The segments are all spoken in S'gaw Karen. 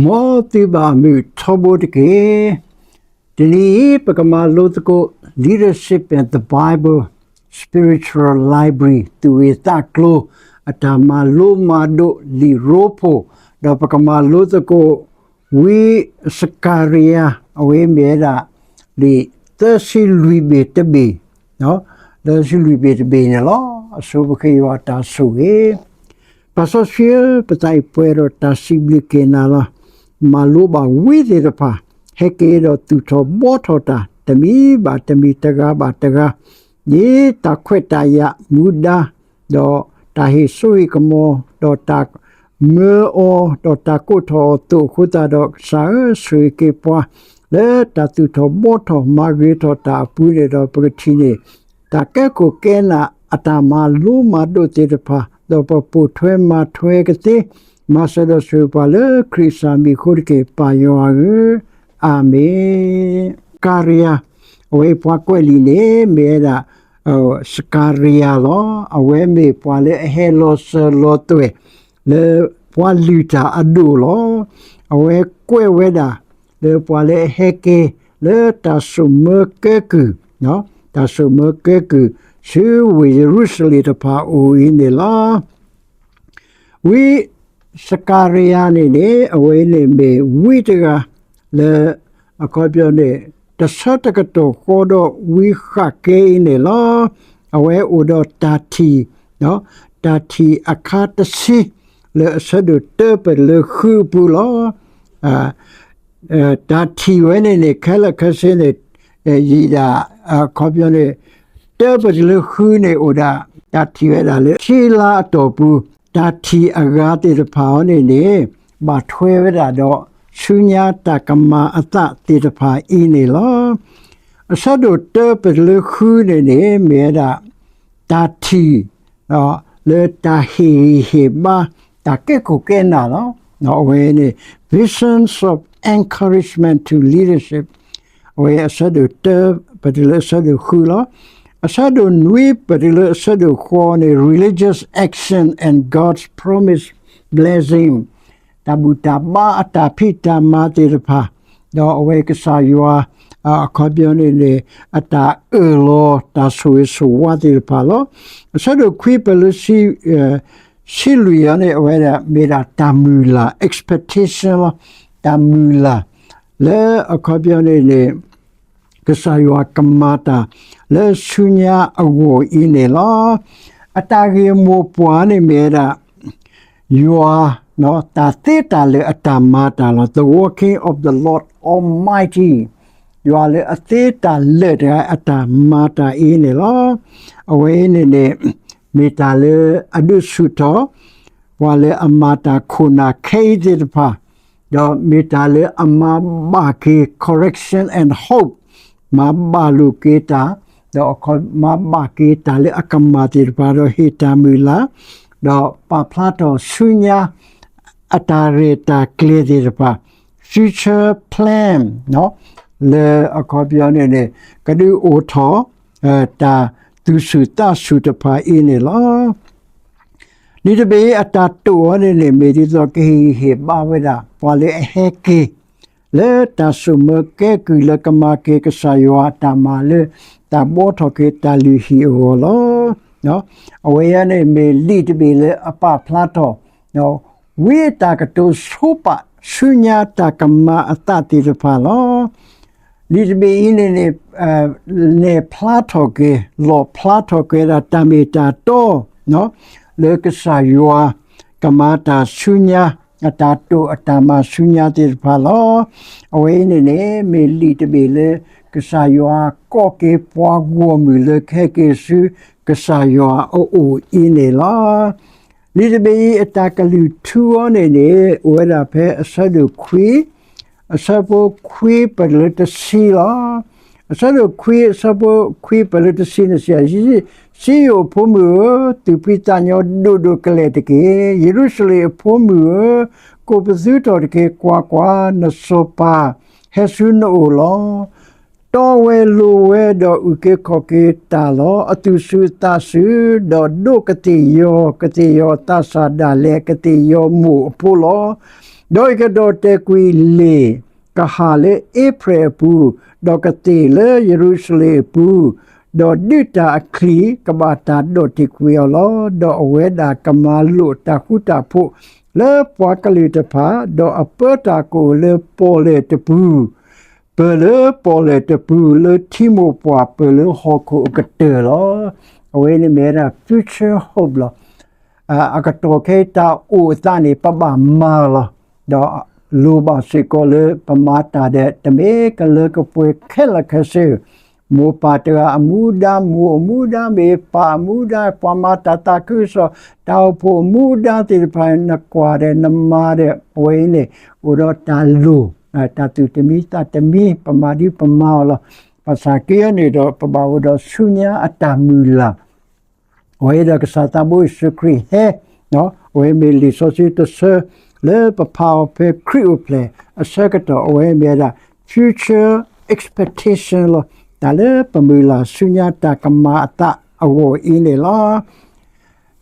မ်သုဘၣ်မုာ်ထီဘိတက့ၢ်. တနံၤအံၤ ပကမၤလိသကိး Leadership and the Bible Spiritual Library သူၣ်ဂ့ၢ်သးကျိၤ အတၢ်မၤလိမၤဒိးလံာ်ရိဖှိၣ်, ဒီးပကမၤလိသကိး ဝံစကၤရယၤ အဝဲမ့ၢ်ဝဲဒၣ် လံာ်သၢဆံလွံၢ်ဘ့ၣ်တဘ့ၣ်, သၢဆံလွံၢ်ဘ့ၣ်တဘ့ၣ်န့ၣ်လီၤ. အဆိပဃ့ယွၤတၢ်ဆိၣ်ဂ့ၤ ပၢ်စီဆှံဧၢ, ပသးအံၤပှဲၤဒီးတၢ်စံးဘျုးက့ၤနၤလီၤ. မၤလိဘၣ်ဝံသ့ၣ်တဖၣ် ဟဲက့ၤဒီးသူၣ်ထီၣ်ဘှီထီၣ်တၢ် တမံၤဘၣ်တမံၤ တဂၤဘၣ်တဂၤ, ဒ်တၢ်ခွဲးတၢ်ယာ်မူဒါ ဒီးတၢ်ဟ့ၣ်စိဟ့ၣ်ကမီၤ ဒီးတၢ်မၢအီၤ ဒီးတၢ်ကိးထီၣ်အီၤအသိးအဃိသတးဒီး ကစၢ်ဧၢ, ဆိၣ်ဂ့ၤက့ၤပှၤ လၢတၢ်သူၣ်ထီၣ်ဘှီထီၣ်မၤဂ့ၤထီၣ်တၢ်အပူၤန့ၣ်ဒီး ပကထံၣ်န့ၢ် တၢ်ကဲခိၣ်ကဲနၢ်အတၢ်မၤလိမၤဒိးသ့ၣ်တဖၣ်, ဒီးပပိာ်ထွဲမၤထွဲကသ့, မၤစၢၤဒီးဆိၣ်ဂ့ၤပှၤလၢခရံာ်စၢ်မံၤအဃိတက့ၢ်, ပၢ်ယွၤဧၢ, အၤမ့ၣ်. စကၤရယၤ အဝဲပှၤကွဲးလံာ်န့ၣ် မ့ၢ်ဝဲဒၣ် စကၤရယၤလီၤ. အဝဲမ့ၢ်ပှၤလၢအဟဲလီၤစၢၤလီၤသွဲၣ် လၢပှၤလုၢ်တၢ်အဒိၣ်လီၤ. အဝဲကွဲးဝဲဒၣ် လၢပှၤလၢအဟဲက့ၤ လၢတၢ်ဆိၣ်မၢကဲကုၢ်, တၢ်ဆိၣ်မၢကဲကုၢ် ဆူဝ့ၢ်ယရူၤၡလ့ၣ်တဖၣ်အအိၣ်အံၤန့ၣ်လီၤ. ဝံစကၤရယၤန့ၣ်န့ၣ် အဝဲန့ၣ်မ့ၢ်ဝံတဂၤ လၢ အခီပညီန့ၣ် တဆၢတကတီၢ်ဃီဒီးဝံဃၣ်ကဲအံၤန့ၣ်လီၤ. အဝဲအိၣ်ဒီးတၢ်ထံၣ်, တၢ်ထံၣ်အခါတဆံ လၢအဆၢဒိၣ်တၢပတလၢဃုအပူၤလီၤ. တၢ်ထံၣ်ဝဲန့ၣ်န့ၣ် ခဲလၢာ်ခဲဆ့န့ၣ် ယံာ်ဒၣ် အခီပညီန့ၣ် တၢပတလၢဃုန့ၣ်အိၣ်ဒၣ် တၢ်ထံၣ်ဝဲဒၣ်လၢ ခံလါအတီၢ်ပူၤ, တၢ်ထံၣ်အဂၤသ့ၣ်တဖၣ်အံၤန့ၣ်န့ၣ် ဘၣ်ထွဲဝဲဒၣ်ဒီး ဆူညါတၢ်ကမၤအသးသ့ၣ်တဖၣ်အံၤန့ၣ်လီၤ. အဆၢဒိၣ်တၢပတလၢဃုန့ၣ်န့ၣ် မ့ၢ်ဝဲဒၣ် တၢ်ထံၣ် လၢတၢ်ဟ့ၣ်ဂံၢ်ဟ့ၣ်ဘါ တၢ်ကဲခိၣ်ကဲနၢ်လီၤ. အဝဲန့ၣ် Visions of Encouragement to Leadership အဝဲအဆၢဒိၣ်တၢပတုၤလၢအဆၢဒိၣ်ဃုလီၤ. အဆၢဒိၣ်နွံပတုၤလၢအဆၢဒိၣ်ဃိးန့ၣ် Religious Action and God's Promised Blessing တၢ်ဘူၣ်တၢ်ဘါအတၢ်ဖံးတၢ်မၤသ့ၣ်တဖၣ်, ဒီးအဝဲကစၢ်ယွၤ အခီပညီန့ၣ်န့ၣ် အတၢ်အၢၣ်လီၤတၢ်ဆိၣ်ဂ့ၤဆိၣ်ဝါသ့ၣ်တဖၣ်လီၤ. အဆၢဒိၣ်ခွံပတုၤလၢ ဆံလွံၢ်အံၤန့ၣ် အဝဲဒၣ်မ့ၢ်ဒၣ်တၢ်မုၢ်လၢ် expectation လီၤ. တၢ်မုၢ်လၢ် လၢအခီပညီန့ၣ်န့ၣ် ကစၢ်ယွၤကမၤတၢ်လၢဆူညါအဂီၢ်အံၤန့ၣ်လီၤ. အတၢ်ဂ့ၢ်မိၢ်ပှၢ်န့ၣ်မ့ၢ်ဝဲဒၣ် ယွၤ တၢ်သ့တၢ်လၢာ်အတၢ်မၤတၢ်လီၤ. The working of the Lord Almighty ယွၤလၢအသ့တၢ်လၢာ်တဂၤအတၢ်မၤတၢ်အံၤန့ၣ်လီၤ. အဝဲအံၤန့ၣ်န့ၣ် မ့ၢ်တၢ်လၢအဒုးဆူၣ်ထီၣ် ပှၤလၢအမၤတၢ်ခိၣ်နၢ်ခဲအံၤသ့ၣ်တဖၣ်, ဒီးမ့ၢ်တၢ်လၢအမၤဘၣ်က့ၤ correction and hope မၤဘၣ်လိာ်က့ၤတၢ်, ဒီးမၤဘၣ်က့ၤတၢ်လၢအကမၣ်သ့ၣ်တဖၣ် ဒီးဟ့ၣ်တၢ်မုၢ်လၢ်, ဒီးပာ်ဖျါထီၣ်ဆူညါ အတၢ်ရဲၣ်တၢ်ကျဲၤသ့ၣ်တဖၣ် future plan လၢအခီပညီန့ၣ်န့ၣ် ကဒုးအိၣ်ထီၣ် တၢ်သူၣ်ဆူၣ်သးဆူၣ်တဖၣ်အံၤန့ၣ်လီၤ. လံာ်တဘ့ၣ်အံၤအတၢ်တိာ်အီၤန့ၣ်န့ၣ် မ့ၢ်ဒ်သိးကဟ့ၣ်ဂံၢ်ဟ့ၣ်ဘါဝဲဒၣ် ပှၤလၢအဟဲက့ၤ လၢတၢ်ဆိၣ်မၢကဲကုၢ်လၢကမၤက့ၤကစၢ်ယွၤအတၢ်မၤလၢ တၢ်ဘှီထီၣ်က့ၤတၢ်လုၢ်ဟံၣ်အဂီၢ်လီၤ. အဝဲအံၤန့ၣ်မ့ၢ်လံာ်တဘ့ၣ်လၢအပာ်ဖျါထီၣ် ဝံအတၢ်ကတိၤဆိပာ်ဆူညါတၢ်ကမၤအသးသ့ၣ်တဖၣ်လီၤ. လံာ်တဘ့ၣ်အံၤန့ၣ်န့ၣ် နဲၣ်ဖျါထီၣ်က့ၤ လီၣ်ဖျါထီၣ်က့ၤဒၣ်တၢ်မ့ၢ်တၢ်တီ လၢကစၢ်ယွၤ ကမၤတၢ်ဆူညါ အတၢ်တိာ်အတၢ်မၤဆူညါသ့ၣ်တဖၣ်လီၤ. အဝဲအံၤန့ၣ်န့ၣ် မ့ၢ်လံာ်တဘ့ၣ်လၢ ကစၢ်ယွၤကိးက့ၤပှၤဂီၢ်မုၢ်လၢကဟဲက့ၤဆူ ကစၢ်ယွၤအအိၣ်အံၤန့ၣ်လီၤ. လံာ်တဘ့ၣ်အံၤအတၢ်ကလုၢ်ထူအီၤန့ၣ်န့ၣ် အိၣ်ဝဲဒၣ်ဖဲအဆၢဒိၣ်ခွံ အဆၢဖိခွံပတုၤလၢတဆံလီၤ. အဆၢဒိၣ်ခွံ အဆၢဖိခွံပတုၤလၢတဆံန့ၣ် စံယိၣ်အဖိမုၣ်ဧၢ, သူၣ်ဖှံသးညီဒိၣ်ဒိၣ်ကလဲာ်တက့ၢ်. ယရူၤၡလ့ၣ်အဖိမုၣ်ဧၢ, ကိးပသူထီၣ်တက့ၢ်. ကွၢ်ကွၢ်, နစီၤပၤဟဲဆူနအိၣ်လီၤ. တီဝဲလိၤဝဲဒီးအုၣ်က့ၤခီၣ်က့ၤတၢ်လီၤ. အသူၣ်ဆူၣ်အသးဆူၣ်, ဒီးဒိးကသ့ၣ်ယီၤ, ကသ့ၣ်ယီၤအသးစၢ်ဒၣ်လဲာ်, ကသ့ၣ်ယီၤမိၢ်အဖိလီၤ. ဒီးယကဒီၣ်တဲာ်ကွံာ်လ့ၣ်ကဟၣ်လၢအ့ဖြ့ၣ်အပူၤ, ဒီးကသ့ၣ်လၢယရူၤၡလ့ၣ်အပူၤ, ဒီးဒုးတၢ်အချံ ကဘၣ်တၢ်ဒီၣ်ထံၣ်ကွံာ်အီၤလီၤ. ဒီးအဝဲဒၣ်ကမၤလိာ်တၢ်ဃူတၢ်ဖိးလၢပှၤကလုာ်တဖၣ်, ဒီးအပၢတၢ်ကအိၣ်လၢပီၣ်လဲၣ်တပူၤ ပၢၢ်လၢပီၣ်လဲၣ်တပူၤလၢထံမိၢ်ပှၢ် ပၢၢ်လၢဟီၣ်ခိၣ်အကတၢၢ်လီၤ. အဝဲန့ၣ်မ့ၢ်ဝဲဒၣ် future hope လီၤ. အကတီၢ်ခဲအံၤတၢ်အိၣ်အသးန့ၣ် ပဘၣ်မၤလီၤ. ဒီးလိၣ်ဘၣ်စ့ၢ်ကီးလၢပမၤတၢ်ဒီး တမ့ၢ်ကလၢကပှဲၤခဲလၢာ်ခဲဆ့ဧၢ မိၢ်ပၢ်တဂၤအမူဒါ, မိၢ်အမူဒါမ့ၢ်ပၢ်အမူဒါ, ပှၤမၤတၢ်သးခုကစီၣ်, တၢ်အိၣ်ဖှိၣ်အမူဒါသ့ၣ်တဖၣ် နကွၢ်ဒီးနမၤဒီး အဝဲအံၤန့ၣ် အိၣ်ဒီးတၢ်လိၣ်, တၢ်သူၣ်တမံသးတမံ, ပမၤဒုပမၤအီၤလီၤ. ဘၣ်ဆၣ်က့အံၤန့ၣ်ဒီး ပဘၣ်အိၣ်ဒီးဆူညါအတၢ်မုၢ်လၢ် အဝဲဒီးကစၢ်သးဘိယ့ၣ်ၡူးခရံာ်ဟဲ, အဝဲမ့ၢ်လံာ်စီဆှံတဆၢ လၢပဖးအီၤဖဲခရံာ်အိၣ်ဖျဲၣ်အဆၢကတီၢ် အဝဲမ့ၢ်ဝဲဒၣ် future expectation လီၤ. တၢ်လၢပမုၢ်လၢ်ဆူညါတၢ်ကမၤအသးအဂီၢ်အံၤန့ၣ်လီၤ.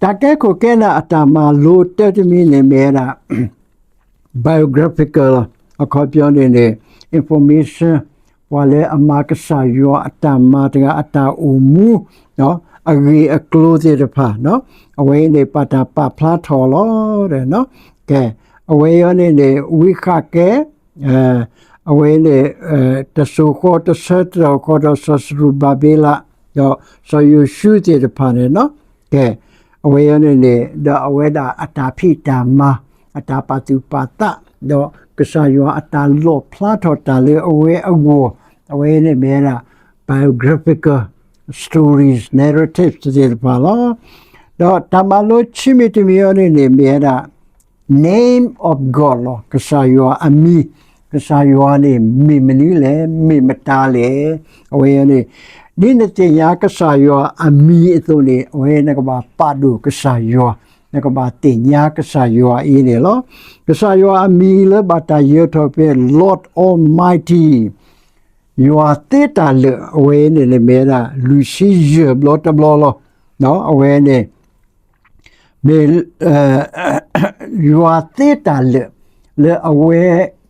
တၢ်ကဲခိၣ်ကဲနၢ်အတၢ်မၤလိတၢ်တမံၤန့ၣ်မ့ၢ်ဝဲဒၣ် biographical လီၤ. အခီပညီန့ၣ်န့ၣ် information ပှၤလၢအမၤကစၢ်ယွၤအတၢ်မၤတဂၤအတၢ်အိၣ်မူ အဂ့ၢ်အကျိၤသ့ၣ်တဖၣ် အဝဲအံၤန့ၣ် ပာ်တၢ်ပာ်ဖျါထီၣ်လီၤ. ကဲ အဝဲအံၤန့ၣ်န့ၣ် ဝံဃးကဲ အဝဲန့ၣ် တစိၢ်ဃီတဆၢ တစိၢ်ဃီဒီးစီၤစရူၤဘၤဘ့လး ဒီးစီၤယိၤၡူးသ့ၣ်တဖၣ်န့ၣ် ကဲ အဝဲအံၤန့ၣ်န့ၣ် ဒီးအဝဲဒၣ်အတၢ်ဖံးတၢ်မၤ အတၢ်ပာ်သူၣ်ပာ်သး ဒီးကစၢ်ယွၤအတၢ်လီၣ်ဖျါထီၣ်တၢ်လၢအဝဲအဂီၢ် အဝဲန့ၣ်မ့ၢ်ဝဲဒၣ် biographical stories, narratives သ့ၣ်တဖၣ်လီၤ. ဒီးတၢ်မၤလိခံမံၤတမံၤအံၤန့ၣ်န့ၣ် မ့ၢ်ဝဲဒၣ် name of God လီၤ. ကစၢ်ယွၤအမံၤ, ကစၢ်ယွၤန့ၣ် မ့ၢ်မနုၤလဲၣ်, မ့ၢ်မတၤလဲၣ်. အဝဲန့ၣ် ဒ်နသ့ၣ်ညါကစၢ်ယွၤအမံၤအသိးန့ၣ် အဝဲနကဘၣ်ပာ်ဒိၣ်ကစၢ်ယွၤ, နကဘၣ်သ့ၣ်ညါကစၢ်ယွၤအံၤန့ၣ်လီၤ. ကစၢ်ယွၤအမံၤလၢဘၣ်တၢ်ယၢၤထီၣ်ဖဲ Lord Almighty ယွၤသ့တၢ်လၢာ် အဝဲန့ၣ်န့ၣ်မ့ၢ်ဝဲဒၣ် လွံၢ်ဆံယဲၢ်ဘျီတဘျီလီၤ. အဝဲန့ၣ် မ့ၢ် ယွၤသ့တၢ်လၢာ် လၢအဝဲ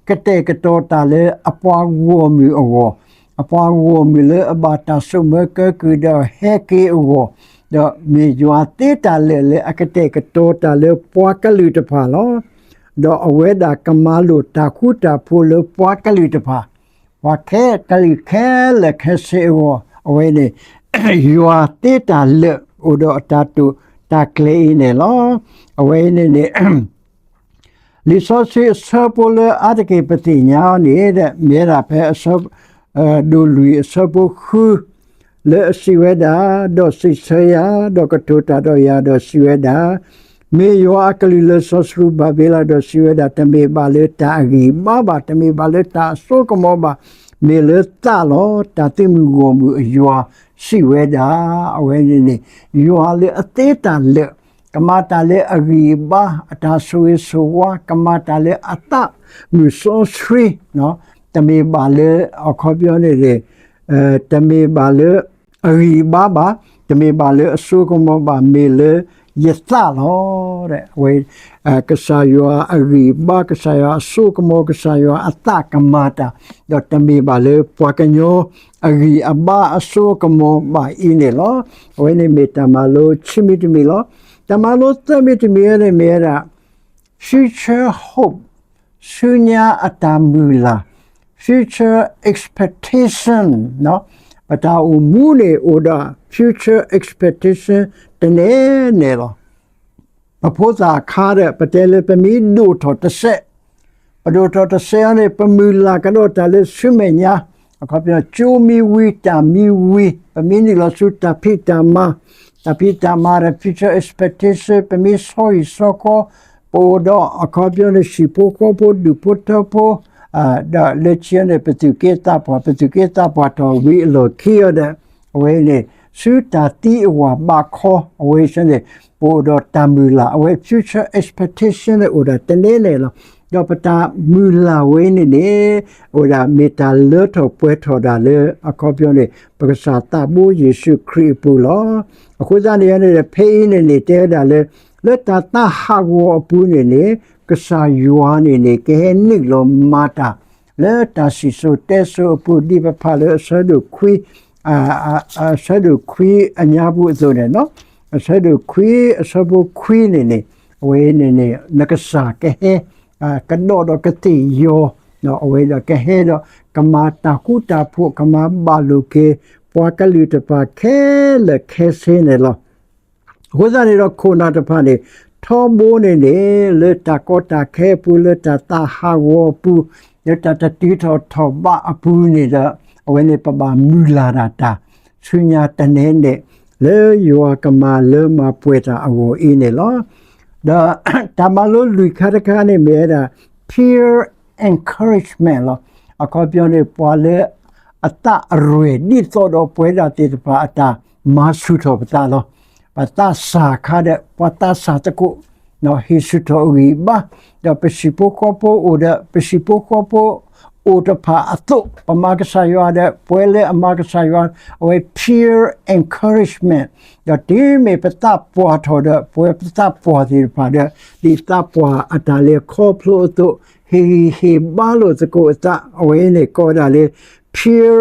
ကတဲာ်ကတီၤတၢ်လၢအပှၤဂီၢ်မုၢ်အဂီၢ်, အပှၤဂီၢ်မုၢ်လၢအဘၣ်တၢ်ဆိၣ်မၢကဲကုၢ်ဒီးဟဲက့ၤအဂီၢ်, ဒီးမ့ၢ်ယွၤသ့တၢ်လၢာ်လၢအကတဲာ်ကတီၤတၢ်လၢပှၤကလုာ်တဖၣ်လီၤ. ဒီးအဝဲဒၣ်ကမၤလိာ်တၢ်ဃူတၢ်ဖိးလၢပှၤကလုာ်တဖၣ် ပှၤခဲကလုာ်ခဲလၢာ်ခဲဆ့အဂီၢ် အဝဲန့ၣ် ယွၤသ့တၢ်လၢာ်အိၣ်ဒီးအတၢ်တိာ်တၢ်ကျဲၤအံၤန့ၣ်လီၤ. အဝဲန့ၣ်န့ၣ် လံာ်စီဆှံအဆၢဖိလၢအါတက့ၢ်ပသ့ၣ်ညါအီၤန့ၣ် မ့ၢ်ဝဲဒၣ်ဖဲအဆၢ ဒိၣ်လွံၢ်အဆၢဖိဃု လၢအစံးဝဲဒၣ်, ဒီးစံးဆၢယၤ, ဒီးကတိၤတၢ်ဒီးယၤ, ဒီးစံးဝဲဒၣ်, မ့ၢ်ယွၤအကလုၢ်လၢစီၤစရူၤဘၤဘ့လး, ဒီးစံးဝဲဒၣ်, တမ့ၢ်ဘၣ်လၢတၢ်အဂံၢ်အဘါဘၣ်, တမ့ၢ်ဘၣ်လၢတၢ်အစိကမီၤဘၣ်, မ့ၢ်လၢသးလီၤ. တၢ်သုးမုၢ်ဂီၢ်မုၢ်အယွၤစံးဝဲဒၣ်, အဝဲန့ၣ်န့ၣ် ယွၤလၢအသ့တၢ်လၢာ် ကမၤတၢ်လၢအဂံၢ်အဘါ, အတၢ်ဆိၣ်ဂ့ၤဆိၣ်ဝါ, ကမၤတၢ်လၢအသးမုၢ်စီဆှံ, တမ့ၢ်ဘၣ်လၢ အခီပညီန့ၣ်န့ၣ် တမ့ၢ်ဘၣ်လၢအဂံၢ်အဘါဘၣ်, တမ့ၢ်ဘၣ်လၢအစိကမီၤဘၣ်, မ့ၢ်လၢယသးလီၤ. အဝဲ ကစၢ်ယွၤအဂံၢ်အဘါ, ကစၢ်ယွၤအစိကမီၤ, ကစၢ်ယွၤအသးကမၤတၢ်, ဒီးတမ့ၢ်ဘၣ်လၢပှၤကညီအဂံၢ်အဘါအစိကမီၤဘၣ်အံၤန့ၣ်လီၤ. အဝဲန့ၣ်မ့ၢ်တၢ်မၤလိခံမံၤတမံၤလီၤ. တၢ်မၤလိသၢမံၤတမံၤန့ၣ်မ့ၢ်ဝဲဒၣ် future hope ဆူညါအတၢ်မုၢ်လၢ်, future expectation ပတၢ်အိၣ်မူန့ၣ်အိၣ်ဒီး future expectation တနဲနဲလီၤ. ပဖိသၣ်အခါဒီး ပတဲလၢပမ့ၢ်ဒိၣ်ထီၣ်တစဲး, ပဒိၣ်ထီၣ်တစဲးအံၤန့ၣ် ပမုၢ်လၢ်ကဒီးတၢ်လၢဆူမဲာ်ညါ, အခီပညီ ကၠိမ့ၢ်ဝံၤ တၢ်မ့ၢ်ဝံၤ, ပမ့ၢ်နုာ်လီၤဆူတၢ်ဖံးတၢ်မၤ, တၢ်ဖံးတၢ်မၤဒီး future expectation ပမ့ၢ်ဆီဟံၣ်ဆီဃီ, ပအိၣ်ဒီးအခီပညီန့ၣ် ဟံၣ်ဖိဃီဖိ ဒူၣ်ဖိထၢဖိ, ဒီးလၢခံန့ၣ် ပသူၣ်က့သးပှၢ်, ပသူၣ်က့သးပှၢ်ထီၣ်ဝံၤအလီၢ်ခံအံၤဒီး အဝဲန့ၣ် ဆူတၢ်သံအဝၤဘးခီ, အဝဲဆၢန့ၣ် ပအိၣ်ဒီးတၢ်မုၢ်လၢ်, အဝဲ future expectation န့ၣ်အိၣ်ဒီးတနဲနဲလီၤ. ဒီးပတၢ်မုၢ်လၢ်ဝဲန့ၣ်န့ၣ် အိၣ်ဒၣ်မ့ၢ်တၢ်လၢထီၣ်ပှဲၤထီၣ်ဒၣ်လၢ အခီပညီန့ၣ် ပကစၢ်သးဘိယ့ၣ်ၡူးခရံာ်အပူၤလီၤ. အဃိသတးန့ၣ်န့ၣ် ဖဲအံၤန့ၣ်န့ၣ် တဲဝဲဒၣ်လၢ လၢတၢ်သးဟးဂီၤအပူၤန့ၣ်န့ၣ် ကစၢ်ယွၤန့ၣ်န့ၣ် ကဟဲနုာ်လီၤမၤတၢ် လၢတၢ်စံၣ်စိၤတဲစိၤအပူၤ ဒ်ပဖးလၢအဆၢဒိၣ်ခွံ အဆၢဒိၣ်ခွံအညါပူၤအသိးန့ၣ်လီၤ. အဆၢဒိၣ်ခွံ အဆၢဖိခွံန့ၣ်န့ၣ် အဝဲန့ၣ်န့ၣ် နကစၢ်ကဟဲ ကဒီးဒီးကသ့ၣ်ယီၤ အဝဲဒီးကဟဲဒီး ကမၤတၢ်ဃူတၢ်ဖိး ကမၤဘၣ်လိာ်က့ၤ ပှၤကလုာ်တဖၣ်ခဲလၢာ်ခဲဆ့န့ၣ်လီၤ. အဃိသတးန့ၣ်ဒီး ခိၣ်နၢ်တဖၣ်န့ၣ် ထီဘိန့ၣ်န့ၣ် လၢတၢ်ကီတၢ်ခဲအပူၤ လၢတၢ်သးဟးဂီၤအပူၤ လၢတၢ်တတုၤထီၣ်ထီၣ်ဘးအပူၤန့ၣ်ဒီး အဝဲန့ၣ်ပဘၣ်မုၢ်လၢ်ဒၣ်တၢ် ဆူညါတနဲဒဲး လၢယွၤကမၤလၢမၤပှဲၤတၢ်အဂီၢ်အံၤန့ၣ်လီၤ. ဒီးတၢ်မၤလိလွံၢ်ခါတခါန့ၣ်မ့ၢ်ဝဲဒၣ် peer encouragement လီၤ. အခီပညီန့ၣ် ပှၤလၢအသးအရွဲၣ် ဒ်သိးဒီးပဝဲဒၣ်သ့ၣ်တဖၣ်အတၢ်မၤဆူၣ်ထီၣ်ပသးလီၤ. ပသးစၢ်ခါဒီး ပှၤသးစၢ်သကိး ဟ့ၣ်ဆူၣ်ထီၣ်အဂံၢ်အဘါ, ဒီးပဟံၣ်ဖိဃီဖိအိၣ်ဒီး ပဟံၣ်ဖိဃီဖိအိၣ်တဖၣ်အသိး ပမၤကစၢ်ယွၤဒီး ပဝဲလၢအမၤကစၢ်ယွၤ အဝဲ peer encouragement ဒီးတုၤမ့ၢ်ပသးပှၢ်ထီၣ်ဒီး ပဝဲပသးပှၢ်သ့ၣ်တဖၣ်ဒီး ဒ်သးပှၢ်အတၢ်လဲၤခီဖျိအသိး ဟ့ၣ်ဂံၢ်ဟ့ၣ်ဘါလိာ်သကိးအသး အဝဲန့ၣ်ကိးဝဲဒၣ်လၢ peer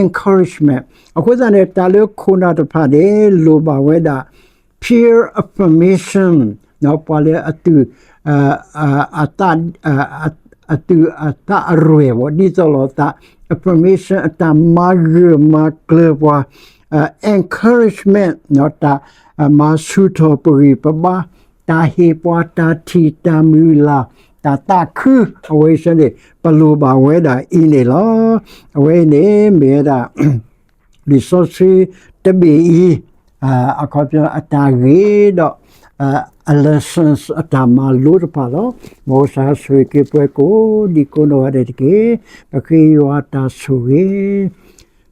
encouragement အဃိသတးန့ၣ် တၢ်လၢခိၣ်နၢ်တဖၣ်န့ၣ် လိၣ်ဘၣ်ဝဲဒၣ် peer affirmation ပှၤလၢအသုး အသး အသုးအသးအရွဲၣ်ဘၣ် ဒ်သိးလိာ်သး affirmation အတၢ်မၤဂၢၢ်မၤကျၢၤပှၤ encouragement တၢ်မၤဆူၣ်ထီၣ်ပဂံၢ်ပဘါ တၢ်ဟ့ၣ်ပှၤတၢ်ထံၣ်တၢ်မုၢ်လၢ် တၢ်သးခု အဝဲဆၢန့ၣ် ပလိၣ်ဘၣ်ဝဲဒၣ်အံၤန့ၣ်လီၤ. အဝဲအံၤန့ၣ်မ့ၢ်ဝဲဒၣ် လံာ်စီဆှံတဘ့ၣ်အံၤ အခီပညီအတၢ်ဂ့ၢ်ဒီး အ lessons အတၢ်မၤလိတဖၣ်လီၤ. မ်ကစၢ်ဆိၣ်ဂ့ၤက့ၤပှၤကိးဒံကိးနီၢ်ဂၤဒဲးတက့ၢ်. ပဃ့ယွၤတၢ်ဆိၣ်ဂ့ၤ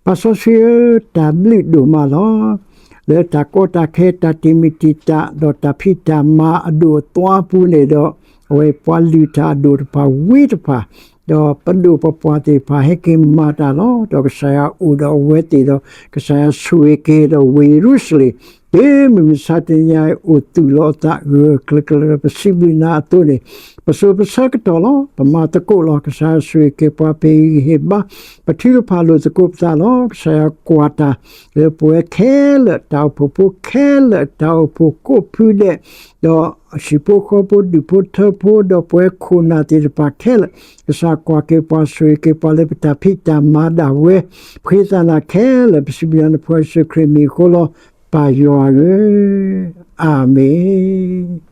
ပၢ်စီဆှံဧၢ, တၢ်ဘျုးဒိၣ်မးလီၤ. လၢတၢ်ကီတၢ်ခဲ တၢ်တံာ်မုၢ်တံာ်တာ် ဒီးတၢ်ဖံးတၢ်မၤအဒိၣ်အသွါအပူၤန့ၣ်ဒီး အဝဲပှၤလုၢ်တၢ်အဒိၣ်တဖၣ်ဝံတဖၣ် ဒီးပဒိၣ်ပပှၢ်သ့ၣ်တဖၣ်ဟဲက့ၤမၤတၢ်လီၤ. ဒီးကစၢ်ယွၤအိၣ်ဒီးအဝဲသ့ၣ်ဒီး ကစၢ်ယွၤဆိၣ်ဂ့ၤက့ၤဒီးဝ့ၢ်ယရူၤၡလ့ၣ် တုၤမုၢ်မဆါတနံၤအံၤ အိၣ်သူၣ်လီၤအသးဂၢၢ်ဂၢၢ်ကျၢၤကျၢၤ ပစံးဘျုးနၤအသိးန့ၣ် ပစိၤပဆၢကတီၢ်လီၤ. ပမၤသကိးလီၤ. ကစၢ်ယွၤဆိၣ်ဂ့ၤက့ၤပှၤ ပဟ့ၣ်ဂံၢ်ဟ့ၣ်ဘါ ပထုကဖၣ်လိာ်သကိးပသးလီၤ. ကစၢ်ယွၤကွၢ်တၢ်လၢပဝဲခဲလၢာ် တၢ်အိၣ်ဖှိၣ်ဖိခဲလၢာ် တၢ်အိၣ်ဖှိၣ်ကိးဖုဒဲး ဒီးဟံၣ်ဖိဃီဖိ ဒူၣ်ဖိထၢဖိ ဒီးပဝဲခိၣ်နၢ်သ့ၣ်တဖၣ်ခဲလၢာ် ကစၢ်ကွၢ်က့ၤပှၤ ဆိၣ်ဂ့ၤက့ၤပှၤလၢပတၢ်ဖံးတၢ်မၤဒၣ်ဝဲ ပဃ့သးနၤခဲလၢာ် ပစံးဘျုးနၤ နဖိယ့ၣ်ၡူးခရံာ်မံၤအဃိလီၤ. ပၢ်ယွၤဧၢ, အၤမ့ၣ်.